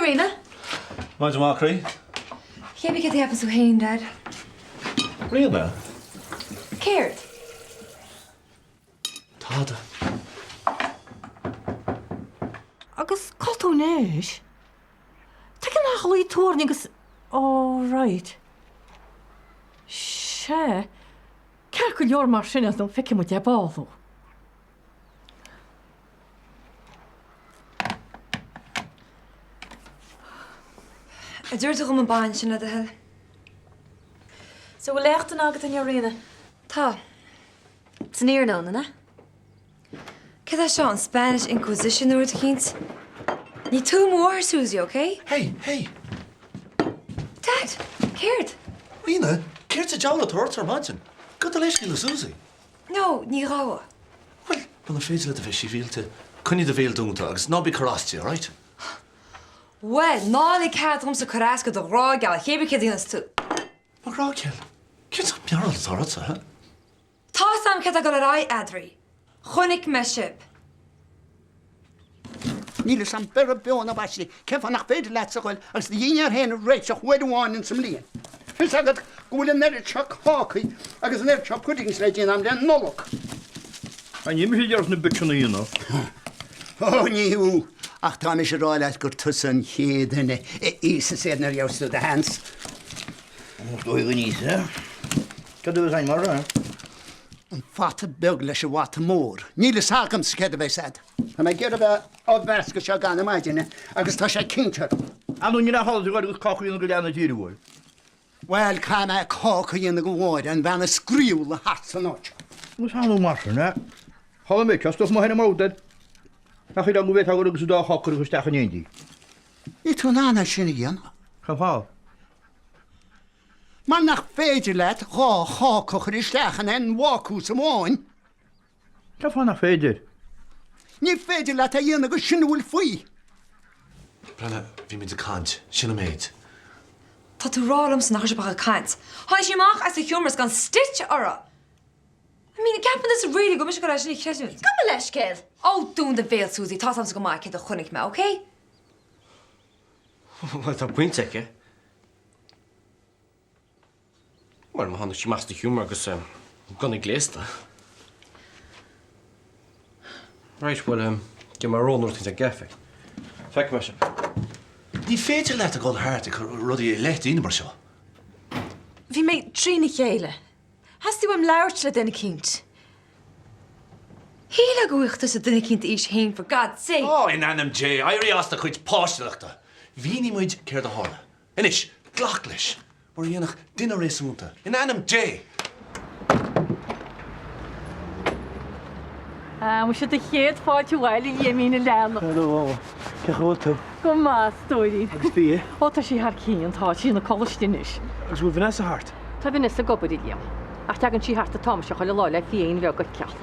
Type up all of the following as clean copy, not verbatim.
Ríona. Maidin mhaith, a chroí. Cébí céard a cheapann tú féin, Dad? Ríona? Céard? Tada. Agus cá bhfuil tú anois? Tuige nár ghlaoigh tú orainn agus, oh right. Sea, ceart go leor mar sin nó feicfidh muid ar ball thú. An dtabharfaidh tú dhom an bonn sin le do thoil? So bhfuil léacht agat inniu, Ríona? Tá. San iarnóin, an ea? Céard é seo, an Spanish Inquisition nó rud eicínt? Ní tú mo mháthair, Susie, ok? Hey, hey! Dad! Céard? Ríona, céard sa diabhal atá ort ar maidin? Gabh do leithscéal le Susie. No, ní ghabhfaidh. Bhuel, muna féidir leat a bheith sibhialta, coinnigh do bhéal dúnta agus ná bí ag cur as di, alright? Bhuel, ná lig cead dhomsa cur as go do ghrá geal, cébí céard a dhéanas tú. Mo ghrá geal? Cén sórt meabhrach atá ortsa, huh? Tá's a'm céard tá ag dul ar aghaidh eadraibh. Chonaic mé sibh. Níl fhios a'm beir beo ná baiste cén fáth nach féidir leatsa a ghoil agus do dhinnéar féin a réiteach uair amháin insa mbliain. Fios agat go bhfuil an oiread seo cácaí agus an oiread seo puddings le déanamh a'm le Nollaig. Á ní mise a déarfas na bitseanna a dhéanamh. Ó ní thú, ach tá mise ag rá leat gur tusa an chéad duine a íosfas iad nuair a gheobhas tú do sheans. Is dóigh go n-íosfaidh. Cad a bheas a'inn mar sin? An fata beag leis an bhfata mór. Níl fhios agamsa céard a bheas a'd. Tá mé ag iarraidh a bheith á mheascadh seo i gcaitheamh na maidine agus tá sé cinnte orm. Ar ndóigh níl aon chall duit a ghoil agus cáca a dhéanamh go leath na tíre uair. Bhuel, caithfidh mé cáca a dhéanamh go Mháire, an bhean is groíúla thart san áit seo. Más annamh mar sin é. Chuala mé seo stuif mo sheana mbabhta air. Nach shílfeá go bhféadfá a ghoil agus an dá cháca a chur isteach in éindí. Níl tú in ann é sin a dhéanamh. Cén fáth? Mar nach féidir leat dhá cháca a chur isteach in aon bhácús amháin. Cén fáth nach féidir? Ní féidir leat é a dhéanamh agus sin a bhfuil faoi. Breathnaigh, bhí muid ag caint, sin an méid. Tá tú ag rá liomsa nach raibh sibh ach ag caint. Tháinig sí amach as a sheomra is gan stitch uirthi! I mean, an gceapann tusa really go bhfuil mise ag dul é sin a chreidiúint? Gabh mo leithscéal! Ó, dún do bhéal, Susie, tá's a'msa go maith céard a chonaic mé, okay? Bhuel, tá pointe aici. Bhuel, má tháinig sí amach as do sheomra agus gunna gléasta. Right, bhuel, gheobhaidh mé rón rud éicint ón gcaife. Feicfidh mé sibh. Ní féidir leat a dhul thart ag cur rudaí i leith daoine mar seo. Bhí mé trína chéile. Theastaigh uaim labhairt le duine eicínt. Shílfeá go bhfaigheadh tusa duine eicínt d'aois féin for God's sake! Ó, in ainm Dé, éirigh as do chuid páistiúlachta! Mhínigh muid céard a tharla. Anois, glac leis, mar a dhéanfadh duine réasúnta. In ainm Dé! Ah, muise do chéad fáilte abhaile a Liaimín a leanbh. Hello, a Mhama. Cén chaoi a bhfuil tú? Go maith, a stóirín. Agus Fia? Ó, tá sí thar cionn, tá sí 'na codladh anois. Agus bhfuil Vanessa thart? Tá Vanessa ag obair, a Liam. Ach tagann sí thart an t-am seo chuile lá le Fia bheag a fheiceáil.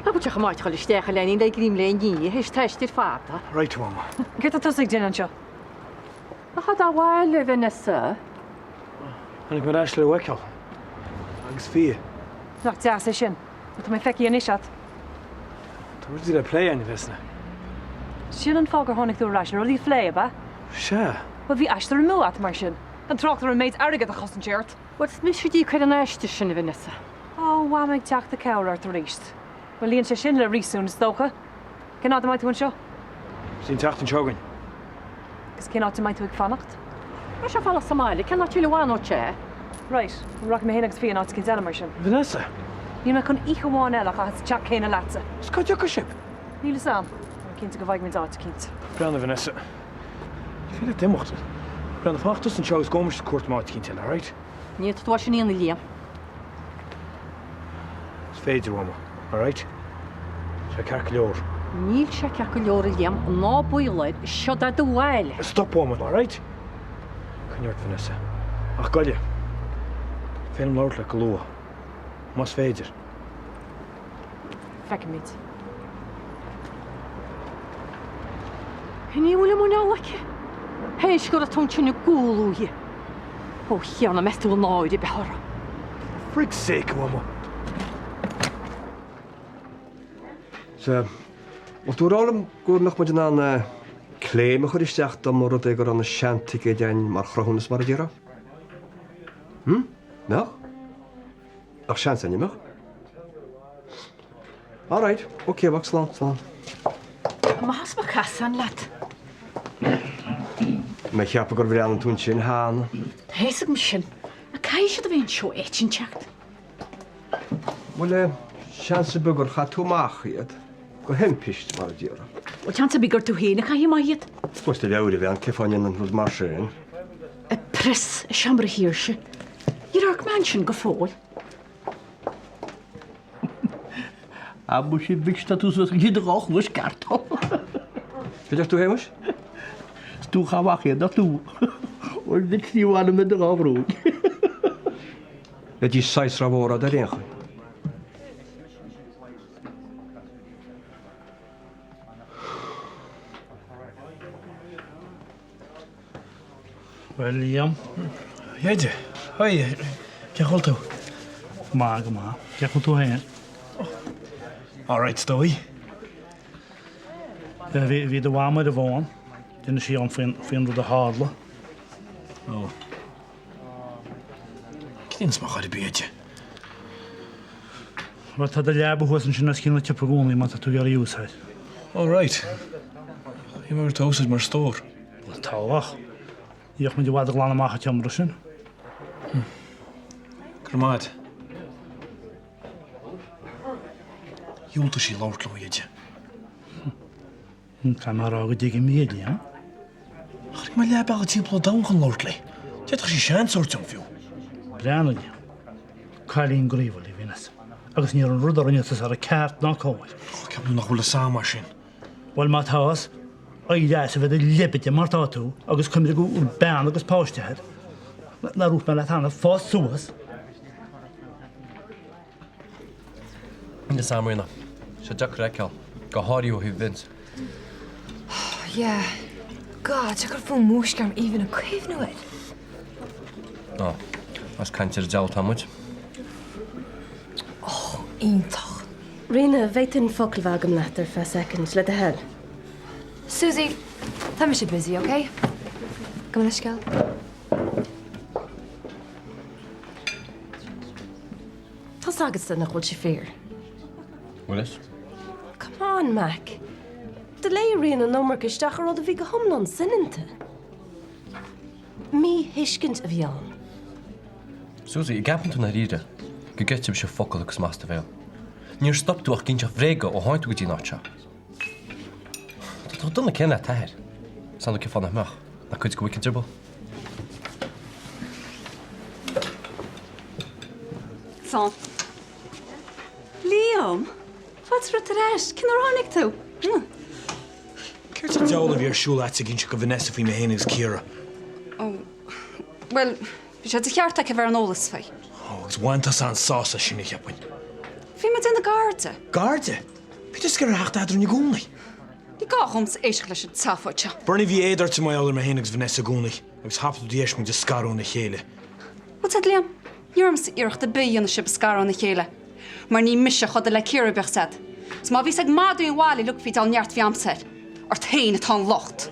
Nach bhfuil sé chomh maith a dhul isteach, a leainín, le greim lae a ní, théis t-aistear fada. Right, a Mhama. Céard tá tusa ag déanamh anseo? Ach tá abhaile, Vanessa. Tháinig mé ar ais le thú a fheiceáil. Agus Fia. Nach deas é sin. Bhuel, tá mé feicthe anois a't. Tá rudaí le plé againn, a Vesna. Sin an fáth gur tháinig tú ar ais, le rudaí a phlé, ab ea? Sea. Bhuel, bhí aistear amú a't, mar sin. Gan trácht ar an méid airgid a chosain sé ort. Bhuel, is mise a d'íoc ar an aistear sin, a Vanessa. Ó, Mham ag teacht i cabhair ort aríst. Bhuel, luíonn sé sin le réasún, is dócha. Cén fhad a mbeidh tú anseo? Go dtí an tseachtain seo chugainn. Agus cén áit a mbeidh tú ag fanacht? Beidh sé ag fanacht sa mbaile, cén áit eile a bhfanódh sé? Right, bhuel rachaidh mé féin agus Fia in áit eicínt eile mar sin. Vanessa! Níl mé chun oíche amháin eile a chaitheamh sa teach céanna leatsa. Is cá dtiocfaidh sibh? Níl fhios a'm. Tá mé cinnte go bhfaighidh muid áit eicínt. Breathnaigh, Vanessa. Ní féidir leat imeacht. Breathnaigh, fanacht tusa anseo agus gabhfaidh mise cuairt ar áit eicínt eile, alright? Ní fhéadfaidh tú é sin a dhéanamh, Liam. Is féidir, a Mhama. Alright? Tá sé ceart go leor. Níl sé ceart go leor, a Liam. Ná baol air. Seod é do bhaile. Stop, a Mhama, alright? Coinnigh ort, Vanessa. Ach goile. Féidir liom labhairt leat go luath. Más féidir. Feicfimid. Ní bhfuil a muineál aici. Théis go raibh tú ansin ag gabháil uaithi. Ó a Thiarna, meas tú an náire a bheith orthu. For frig's sake, a Mhama. Sea, bhfuil tú ag rá liom go mbeadh muid in ann eh. Claim a chur isteach dá mba rud é go raibh na seanticéid a'inn mar chruthúnas mar a déarfá? Hm? Mbeadh? Ach seans a'inn, an mbeadh? All right, ok, a mhac, slán, slán. Amach as mo chasán leat. Mé a cheapadh gur bhreathnaigh tú ansin cheana. Tá a fhios agam sin, ach caithfidh siad a bheith anseo áit inteacht. Bhuel, seans ar bith gur chaith tú amach iad, de thimpist, mar a déarfá. Bhuel, seans ar bith gur tú féin a chaith amach iad. Is do mheabhair a bheith ann, cén fáth a ndéanfainn rud mar sin? I bprios i seomra Shaoirse. Níor amharc mé ansin go fóill. A mhuise mhic tá tú suas go dtí do dhá chluais ceart. Cad a deir tú a Shéamais? Is tú a chaith amach iad, nach tú? Bhuel, bhí tríú anam i do dhá bhróig. Bheidís saghas rómhór a'd ar aon chaoi. Bhuel, Liam. A Dheaide, haigh, cén chaoi a bhfuil tú? Go maith, go maith. Cén chaoi a bhfuil tú féin? Alright, is dóigh. Bhí, bhí do mham ar an bhfón. D'inis sí dhom faoin, faoin rud a tharla. Ó. Cén is mo chor ar bith, a Dheaide? Bhuel, tá do leaba thuas ansin os cionn an tsiopa i gcónaí má tá tú ag iarraidh í a úsáid. All right. Shíl mé go raibh tú á úsáid mar stór. Bhuel, tá ach ní bheadh muid i bhfad ag glanadh amach an tseomra sin. Go raibh maith agat. Dhiúltaigh sí labhairt liom, a Dheaide. Caithfidh mé a rá go dtuigim í, a Liam. Ach rinne mé leath bealaigh timpeall an domhain chun labhairt léi. D'fhéadfadh sí seans a thabhairt dom, fiú. Breathnaigh, Liam. Cailín groíúil í Vanessa. Agus ní raibh an rud a rinne tusa ceart ná cóir. Ceapann tú nach bhfuil fhios a'm mar sin. Bhuel, má tá fhios, éirigh as a bheith i do leibide mar tá tú agus cuimhnigh go bhfuil bean agus páiste agat. Nár dhúirt mé leat cheana, fás suas. Níl fhios a'm, Ríona. Tá sé deacair a fheiceáil, go háirithe ó thaobh Vince. Oh, yeah. God, tá cur fúm múisc orm even ag cuimhniú air. Ó, ag caint ar an diabhal tá muid. Oh, iontach. Ríona, bhféadfainn focal a bheith agam leat ar feadh soicind, le do thoil. Susie, tá mise busy, ok? Gabh mo leithscéal. Tá's agatsa nach bhfuil sé fíor. Bhfuil fhios? Come on, Mac. Do léigh Ríona an iomarca isteach i rud a bhí go hiomlán soineanta. Míthuiscint a bhí ann. Susie, an gceapann tú i ndáiríre go gcreidfimse focal a thiocfas amach as do bhéal? Níor stop tú ach ag inseacht bhréaga ó tháinig tú go dtí an áit seo. Tá tú chomh dona céanna le t'athair. Is annamh cén fáth nach mbeadh, nach cuid de mhuic an drioball. Slán. Liam! Fáilte romhat ar ais. Cén uair a tháinig tú? Céard sa diabhal a bhí ar siúl a'dsa ag inseacht do Vanessa faoi mé féin agus Ciara? Ó, bhuel, bhí sé de cheart aici a bheith ar an eolas faoi. Ó, agus bhain tusa an-sásamh as sin, a cheapfainn. Bhí muid ina gcairde. Cairde? Bhí tú ag iarraidh a theacht eadrainn i gcónaí. Ní gá dhomsa éisteacht leis an tseafóid seo. Bernie, bhí éad ort mar gheall ar mé féin agus Vanessa i gcónaí, agus thapaigh tú deis muid a scaradh óna chéile. Bhuel, tá, Liam, ní raibh mise iarracht ar bith a dhéanamh sibh a scaradh óna chéile, mar ní mise a chodail le Ciara, bíodh 's a'd. 'S má bhíos ag magadh an bhaile leogfaí deabhal neart a bhí a'msa air. Ort féin atá an locht.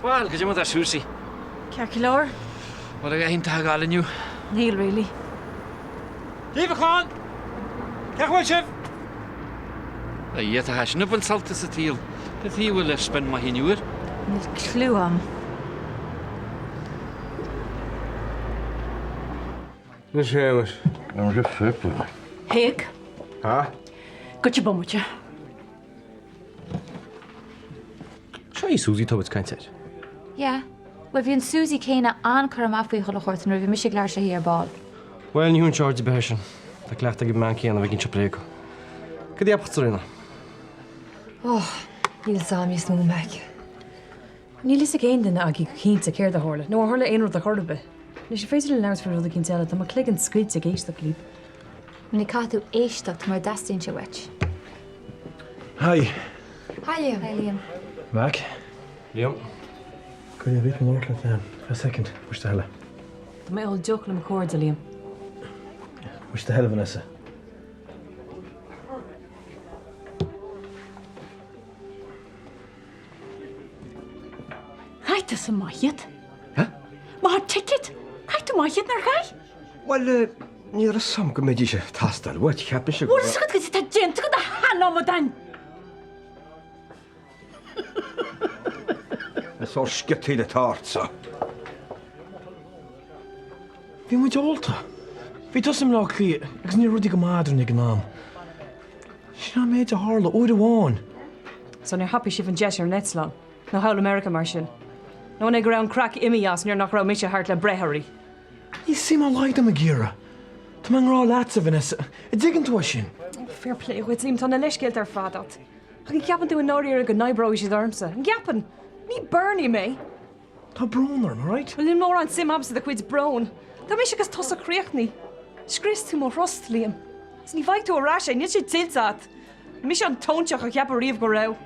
Bhuel, goidé mar atá Susie? Ceart go leor. Bhfuil a dhath iontach ag gabháil inniu? Níl, really. Dia daoibh a chlann! Cén chaoi a bhfuil sibh? A Dhia, tá seisean ag baint sult as an tsaol. Cad chuige a bhfuil ar spin maith inniu air? Níl cliú a'm. A Shéamais. Tá sé féach. Thaidhg. Ha? Goitse bomaite. Seo í Susie atá muid ag caint air. Yeah. Bhuel, bhí an Susie céanna an-curtha amach faoi chuile shórt nuair a bhí mise ag labhairt léi ar ball. Bhuel, ní hiontas ar bith é sin. Tá cleachtadh ag an mbean céanna a bheith ag inse bréaga. Cad a cheapfá, Serena? Oh, níl fhios a'm níos mó, Mac. Níl fhios ag aon duine agaibh go cinnte céard a tharla, nó ar tharla aon rud ar chor ar bith. Anois, an féidir linn labhairt faoi rud eicínt eile? Tá mo chloigeann scoilte ag éisteacht libh. Ní caithfidh tú éisteacht mura dteastaíonn sé uait. Hi. Hi Liam. Hi Liam. Mac. Liam. Could you bit more leat for a second, muis do thoil. Tá mé ag ól deoch le mo chairde, Liam. Muis do thoil, Vanessa. Chaith tusa amach iad. Má tá ticket, chaith tú amach iad nár chaith? Bhuel, ní raibh 'fhios a'm go mbeidís ag teastáil uait, cheap mise go Bhfuil fhios agat goidé tá déanta agat a sheanamadáin? An sórt sciotaíl atá ortsa. Bhí muid ólta. Bhí tusa i mBleá Cliath agus ní raibh rudaí go maith eadrainn ag an am. Sin an méid a tharla, uair amháin. So níor thapaigh sibh an deis ar an eitleán, nó thall i Meiriceá mar sin? Nó an é go raibh an craic imithe as nuair nach raibh mise thart le breith oraibh? Níl suim dá laghad agam i gCiara. Tá mé i ngrá leatsa, Vanessa. An dtuigeann tú é sin? Oh, fair play dhuit, Liam, tá na leithscéalta ar fad agat. Ach an gceapann tú i ndáiríre go n-oibreoidh siad ormsa? An gceapann? Ní Bernie mé! Tá brón orm, alright? Bhuel, níl mórán suim agamsa i do chuid bróin. Tá mise agus tusa críochnaithe. Scrios tú mo thrust, Liam. Agus ní bhfaighidh tú ar ais é, níl sé tuillte agat. Mise an tóinteach a cheapfá riamh go raibh.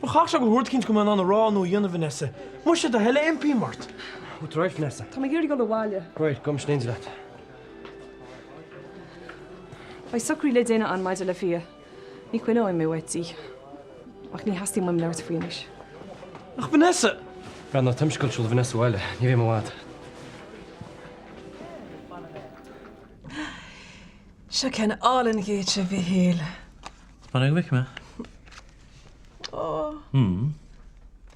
Bhuel, chaithfeadh sé go bhfuil rud eicínt go mbeinn in ann a rá nó a dhéanamh, Vanessa. Muise, do thoil, impím ort. Bhfuil tú right, Vanessa? Tá mé ag iarraidh dul abhaile. Right, gabhfaidh mise in éindí leat. Beidh socruithe le déanamh ann maidir le Fia. Ní choinneoidh mé uait í. Ach ní theastaíonn uaim labhairt faoi anois. Ach Vanessa! Breathnaigh, táimse ag dul seoladh Vanessa abhaile. Ní bheidh mé i bhfad. Seo ceann álainn dhuit, a Mhichíl. Fan go bhfeicfidh mé. Ó.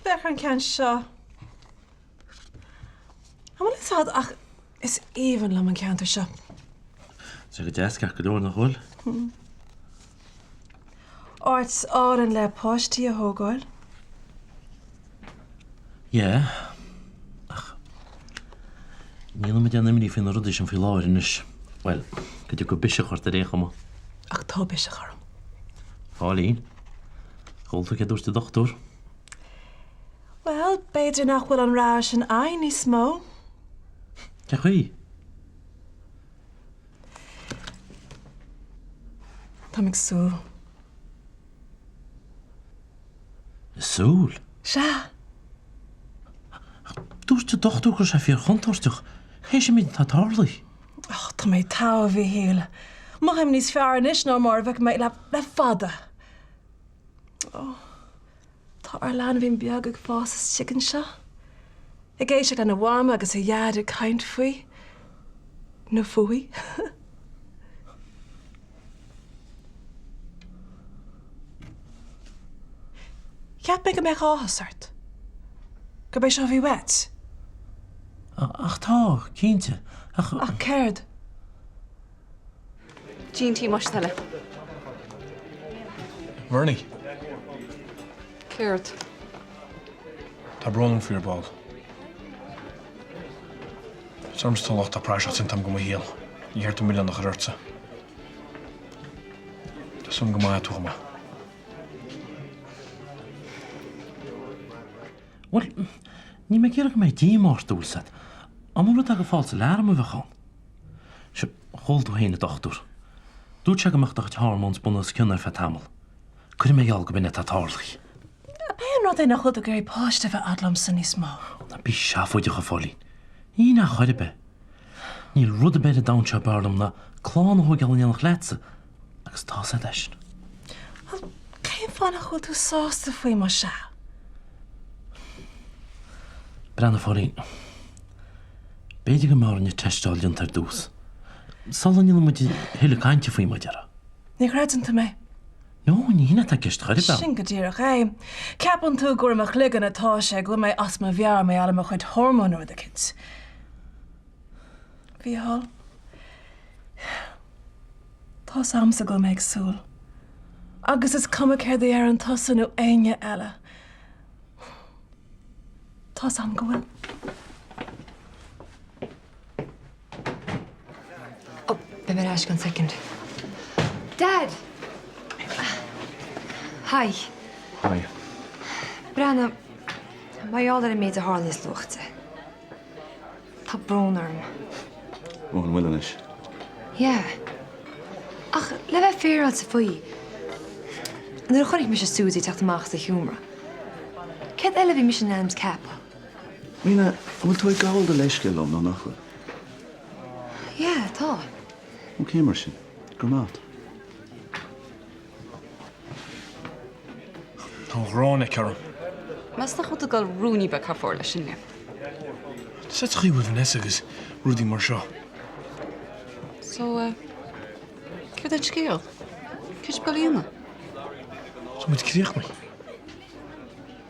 Féach ar an ceann seo. An bhfuil fhios agat ach is aoibhinn liom an ceantar seo. Tá sé go deas ceart go leor, nach bhfuil? Áit álainn le páistí a thógáil. Yeah, ach ní dhéanfaidh muid aon imní faoi na rudaí sin faoi láthair anois. Bhuel, go dtiocfaidh biseach ort ar aon chuma. Ach tá biseach orm. Pauline, chuala tú céard a dúirt an dochtúir? Bhuel, b'fhéidir nach bhfuil an rogha sin againn níos mó. Cén chaoi? Táim ag súil. Ag súil? Sea. Ach dúirt an dochtúir go raibh sé fíorchontúirteach, théis an méid atá tarlaithe. Och, tá mé togha, a Mhichíl. Mothaím níos fearr anois ná mar a bheadh mé le, le fada. Oh. Tá ár leanbhín beag ag fás istigh anseo, ag éisteacht lena mhama agus a dhaid ag caint faoi, nó fúithi. Cheap mé go mbeadh áthas ort. Gurb é seo a bhí uait. Ach tá, cinnte, ach. Ach céard? G&T más toil é. Bernie. Céard? Tá brón orm faoi ar ball. Is ormsa atá an locht tá praiseach déanta agam de mo shaol. Ní cheart an milleán a chur ortsa. Tá súil agam go maithfidh tú dhom é. Bhuel, níl mé ag iarraidh go mbeidh díomá ort, an bhfuil 's agat. Dá mba rud é gur false alarm a bheadh ann. Sure, chuala tú féin an dochtúir. Dúirt sé go mbeadh do chuid hormones bun os cionn ar feadh tamaill. Cuirfidh mé geall gurb in atá tarlaithe. Ab é an rud é nach bhfuil tú ag iarraidh páiste a bheith a'd liomsa níos mó? Ná bí seafóideach, a Phóilín. Ní hin é chor ar bith. Níl rud ar bith ar an domhan seo ab fhearr liom ná clann a thóigeáil in éineacht leatsa, agus tá 's a'd é sin. Bhuel, cén fáth nach bhfuil tú sásta faoi, más ea? Breathnaigh, a Phóilín. B'fhéidir go mb'fhearr an teisteáil a dhéanamh ar dtús. Sula ndéanann muid a thuilleadh cainte faoi, mar a déarfá. Ní chreideann tú mé. No, ní hin atá i gceist chor ar bith. Sin go díreach é. Ceapann tú gur i mo chloigeann atá sé, go bhfuil mé as mo mheabhair mar gheall ar mo chuid hormón nó rud eicínt. A Mhícheáil, tá's a'msa go bhfuil mé ag súil. Agus is cuma céard a dheireann tusa nó éinne eile. Tá's a'm go bhfuil. Ó, beidh mé ar ais i gceann soicind. Dad! Hi. Hi. Breathnaigh, mar gheall ar an méid a tharla níos luaithe. Tá brón orm. Ó, an bhfuil anois? Yeah. Ach le bheith féaráilte faoi, nuair a chonaic mise Suzy ag teacht amach as a sheomra, céard eile a bhí mise in ainm is ceapadh? Ríona, an bhfuil tú ag gabháil do leithscéil liom nó nach bhfuil? Yeah, tá. Ok mar sin. Go raibh maith agat. Tá an ghráin aici orm. Meas nach bhfuil tú ag dul ruainnín beag thar fóir leis sin, Liam. Is ait an chaoi a bhfuil Vanessa agus rudaí mar seo. So, eh, céard é an scéal? Céard tá sibh ag dul a dhéanamh? Tá muid críochnaithe.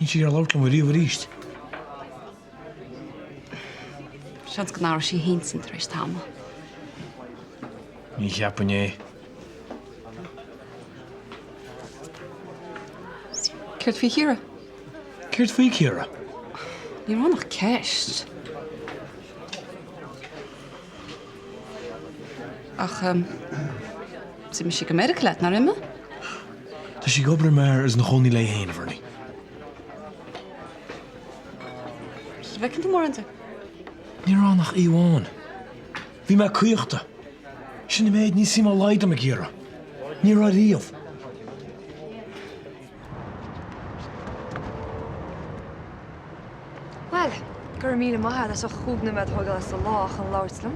Níl sí ag iarraidh labhairt liom ariamh arís. Seans go n-athróidh sí a hintinn tar éis tamaill. Ní cheapfainn é. Céard faoi Chiara? Céard faoi Chiara? Ní raibh ann ach ceist. Ach d'imigh sí go Meiriceá leat, nár imigh? Tá sí ag obair i mbeár is ina cónaí léi féin, a Bhernie. An bhfeiceann tú mórán di? Ní raibh ann ach oíche amháin. Bhí mé caochta. Sin an méid, níl suim dá laghad agam i gCiara. Ní raibh riamh. Bhuel, go raibh míle maith agat as ucht chúig nóiméad a thógáil as do lá chun labhairt liom.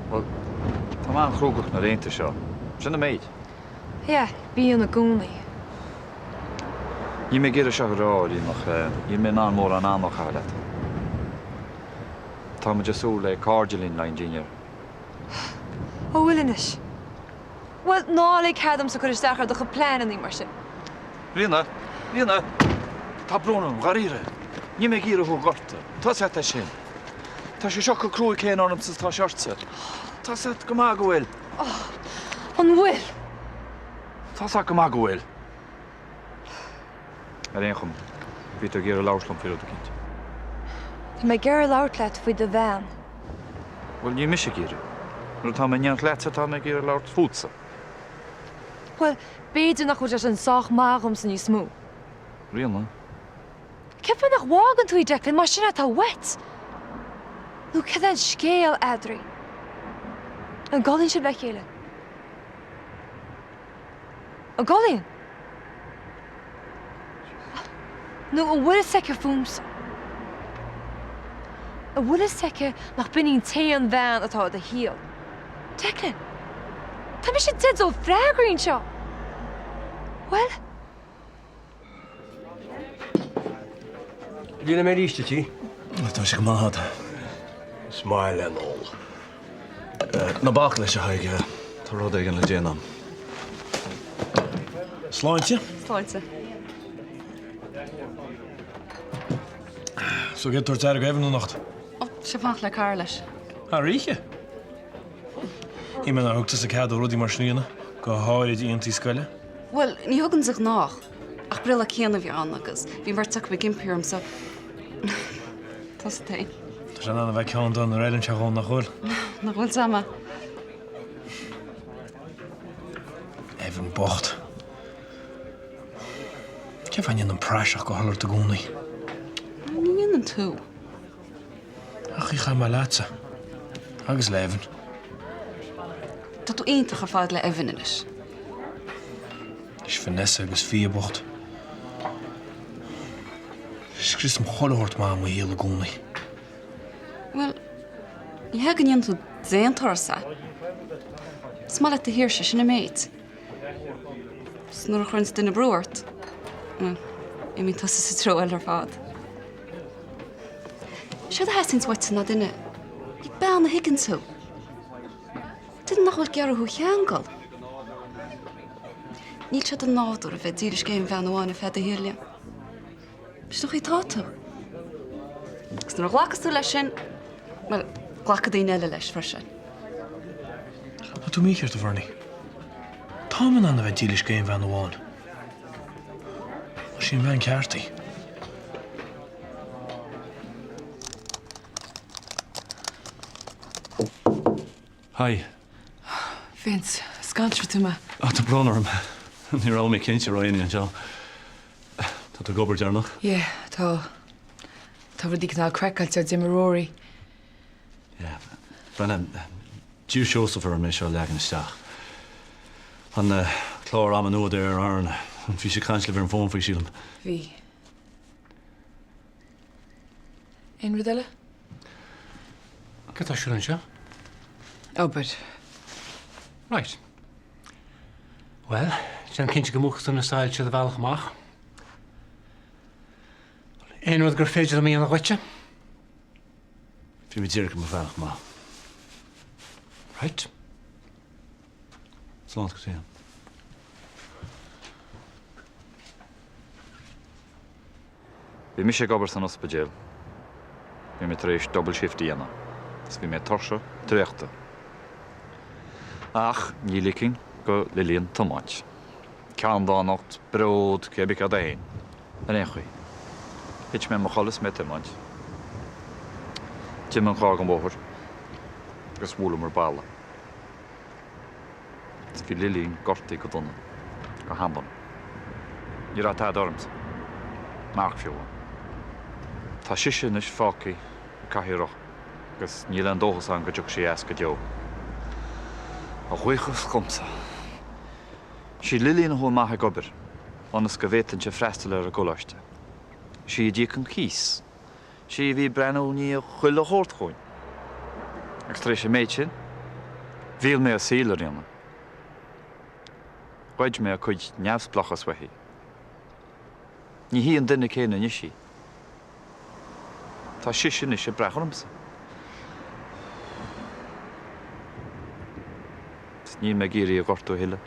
Bhuel, tá mé an-chruógach na laethanta seo. Sin an méid. Yeah, bíonn i gcónaí. Níl mé ag iarraidh seo a rá, a Ríona, ach níl mé in ann mórán ama a chaitheamh leat. Tá muid ag súil le cairde linn le haghaidh an dinnéir. Ó bhfuil anois? Bhuel, ná lig cead domsa cur isteach ar do chuid pleananna mar sin. Ríona! Ríona! Tá brón orm, dháiríre. Níl mé ag iarraidh thú a ghortú. Tá's agat é sin. Tá sé seo chomh cruaidh céanna ormsa is atá sé ortsa. Tá's agat go maith go bhfuil. An bhfuil? Tá's agat go maith go bhfuil. Ar aon chuma, bhí tú ag iarraidh labhairt liom faoi rud eicínt. Tá mé ag iarraidh labhairt leat faoi do bhean. Bhuel, níl mise ag iarraidh. Nuair atá mé in éineacht leatsa, tá mé ag iarraidh labhairt fútsa. Bhuel, b'fhéidir nach bhfuil sé sin sách maith dhomsa níos mó. Ríona. Cén fáth nach bhfágann tú í, Declan, más sin atá uait? Nó cad é an scéal eadraibh? An gcodlaíonn sibh le chéile? An gcodlaíonn? Nó an bhfuil fhios aici fúmsa? An bhfuil fhios aici nach b'in í an t-aon bhean atá i do shaol? Declan, tá mise i dteideal freagraí anseo! Bhuel? Dia liom arís, a Tí. Tá sé go maith agat. Is maith le ól. Ná bac leis, a Thaidhg. Tá rud éigin le déanamh a'm. Sláinte. Sláinte. So cé tabhairt aire d'Evan anocht? Ó, sé ag fanacht le cara leis. Thar oíche? Shíl mé nár thug tusa cead dó rudaí mar sin a dhéanamh, go háirid oícheantaí scoile. Bhuel, ní thugann de ghnáth, ach breithlá Cian a bhí ann agus bhí an bheirt acu ag impí orm so tá 's agat féin. Tá sé in ann a bheith ceann dó nuair a fheileann sé dhó, nach bhfuil? Nach bhfuil 's a'm. Evan bocht. Cén fáth a ndéanaim praiseach de chuile shórt i gcónaí? Ní dhéanann tú. Ach chaith mé leatsa. Agus le Evan. Tá tú iontach ar fad le Evan anois. Anois Vanessa agus Fia bocht. Scriosaim chuile shórt maith i mo shaol i gcónaí. Bhuel, ní hea go ndéanann tú d'aon turas é. Is maith leat do shaoirse, sin an méid. 'S nuair a chuireanns duine brú ort, bhuel, imíonn tusa sa treo eile ar fad. Séard a theastaíonns uaitse ná duine, bean a thuigeanns thú. Duine nach bhfuil ag iarraidh thú a cheangal. Níl sé i do nádúr a bheith dílis d'aon bhean amháin ar feadh do shaoil, Liam. Sin an chaoi atá tú. Agus nuair a ghlacas tú leis sin, bhuel, glacfaidh daoine eile leis freisin. Tá tú mícheart, a Bhernie. Táim in ann a bheith dílis d'aon bhean amháin. Más í an bhean ceart í. Hi. Vince, scanraigh tú mé. Á, tá brón orm. Ní raibh mé cinnte raibh éinne anseo. Tá tú ag obair deireanach? Yeah, tá. Tá rudaí cineál craiceáilte, d'imigh Rory. Yeah. Brenna, d'iarr Seosamh orm é seo a leagan isteach. An clár ama nua d'Aer Arann. Bhí sé ag caint libh ar an bhfón faoi, sílim. Bhí. Aon rud eile? Cad tá ar siúl anseo? Obair. Right. Bhuel, déan cinnte go múchfaidh tú na soilse ar do bhealach amach. Aon rud gur féidir liom a dhéanamh dhuitse? Bhí mé díreach ar mo bhealach amach. Right. Slán go dtí. Bhí mise ag obair san ospidéal. Bhí mé tar éis double shift a dhéanamh agus bhí mé tuirseach traochta. Ach ní ligfinn go Lillian tiomáint. Ceanndánacht, bród, cé bith cad é féin. Ar aon chaoi, thit mé i mo chodladh is mé ag tiomáint. D'imigh an carr den bhóthar agus bhuaileamar balla. Is bhí Lillian gortaithe go dona, go han-dona. Ní raibh tada ormsa. Marc fiú amháin. Tá sise anois fágtha i gcathaoir rotha agus níl aon dóchas ann go dtiocfaidh sí as go deo. A bhuíochas dhomsa. Sí Lillian a chuaigh amach ag obair ionas go bhféadfainnse freastal ar an gcoláiste. Sí a d'íoc an cíos. Sí a bhí ag breathnú i ndiaidh chuile shórt dhúinn. Agus tar éis an méid sin, mhíll mé a saol, a Ríona. Ghoid mé a cuid neamhspleáchas uaithi. Ní hí an duine céanna anois í. Tá sise anois ag brath ormsa. Is níl mé ag iarraidh í a ghortú a thuilleadh.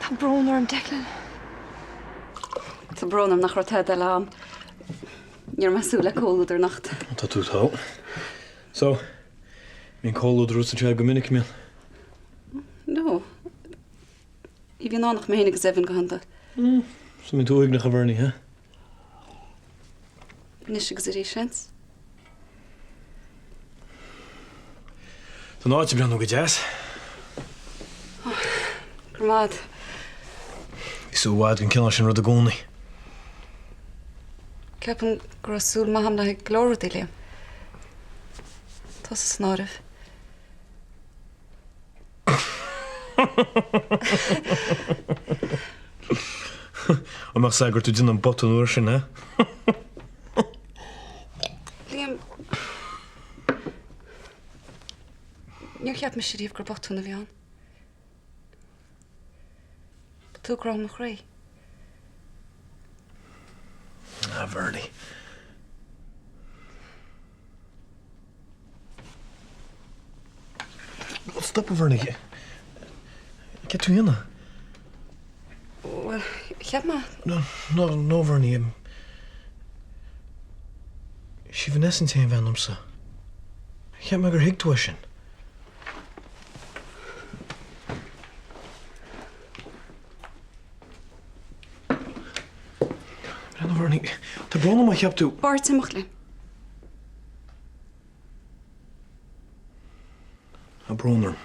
Tá brón orm, Declan. Tá brón orm nach raibh tada eile a'm. Ní raibh mé ag súil le comhluadar anocht. Tá tú togha. So, bíonn comhluadar agat anseo go minic, mbíonn? No. Ní bhíonn ann ach mé féin agus Evan go hiondúil. So mbíonn tú uaigneach a Bhernie, huh? Anois agus arís, seans. Tá an áit ag breathnú go deas. Go raibh maith agat. Bhí súil mhaith a'd don cineál sin rud i gcónaí. Ceapaim go raibh súil maith a'm le haghaidh go leor rudaí, Liam. Tusa san áireamh. An mbeadh sé gur tú déanamh botún an uair sin, eh? Liam, níor cheap mise riamh gur botún a bhí ann. Ba tú grá mo chroí. Ah, Bernie. Stop a Bhernie. Cad tá tú a dhéanamh? Bhuel, cheap mé. No, no, no Bernie. Sí Vanessa an t-aon bhean domsa. Cheap mé gur thuig tú é sin. Breathnaigh Bernie, tá brón orm má cheap tú. Ba chóir imeacht Liam. Tá brón orm.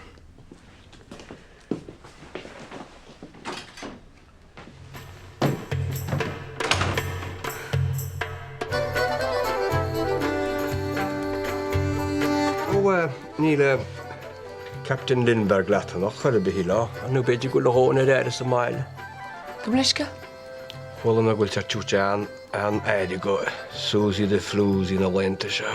Ó, níl Captain Lindbergh leat anocht chor ar bith, shílfeá, nó b'fhéidir go bhfuil a dhóthain ar aire sa mbaile. Gabh mo leithscéal. Chuala mé go bhfuil tú ag tabhairt an-aire go Susie the Floozie na laethanta seo.